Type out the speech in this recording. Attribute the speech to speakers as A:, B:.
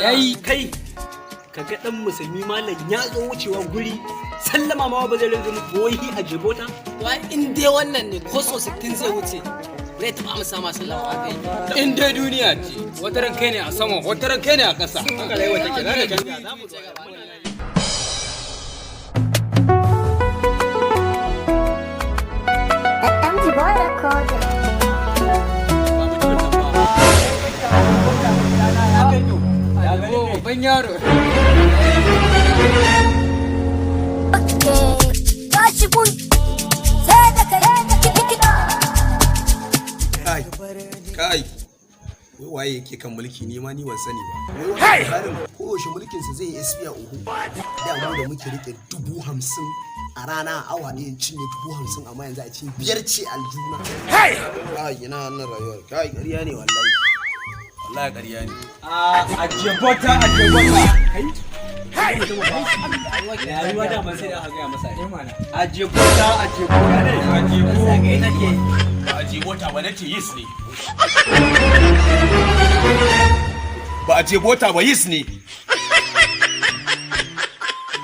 A: Yayi.
B: Kai, kaga dan musulmi malam ya zo wucewa guri, sallama ma ba zai ringa muku wai a jebota.
A: To ai in dai wannan ne, ko so 60 zai wuce, zai taɓa amsa ma sallama aka yi.
C: In dai duniya ce, wata ran kai ne a sama, wata ran kai ne a ƙasa.
B: Haka rayuwa take, za ta canja, za mu zo.
D: MG Boy Recorder.
C: Babban yaro.
D: Okay. Tashi kun sai da kai kiɗa.
E: Kai, kai, wai waye yake kan mulki ne ma? Ni ban sani ba. Wai wannan tsarin koyaushe mulkin sa zai yi SP a uhu. Da mu da muke rike 50,000 a rana, a awa ɗaya in cinye 50,000, amma yanzu a ce biyar ce aljuna. Kai, ina wannan rayuwar? Kai, ƙarya ne wallahi. Wallahi ƙarya ne.
C: A jebota, a jebota.
B: Rayuwa da ban sai da aka gaya masa. A jebota, a jebota ne.
C: A jebo.
F: Ba a jebota ba, nace yis ne. Ba a jebota ba, yis ne.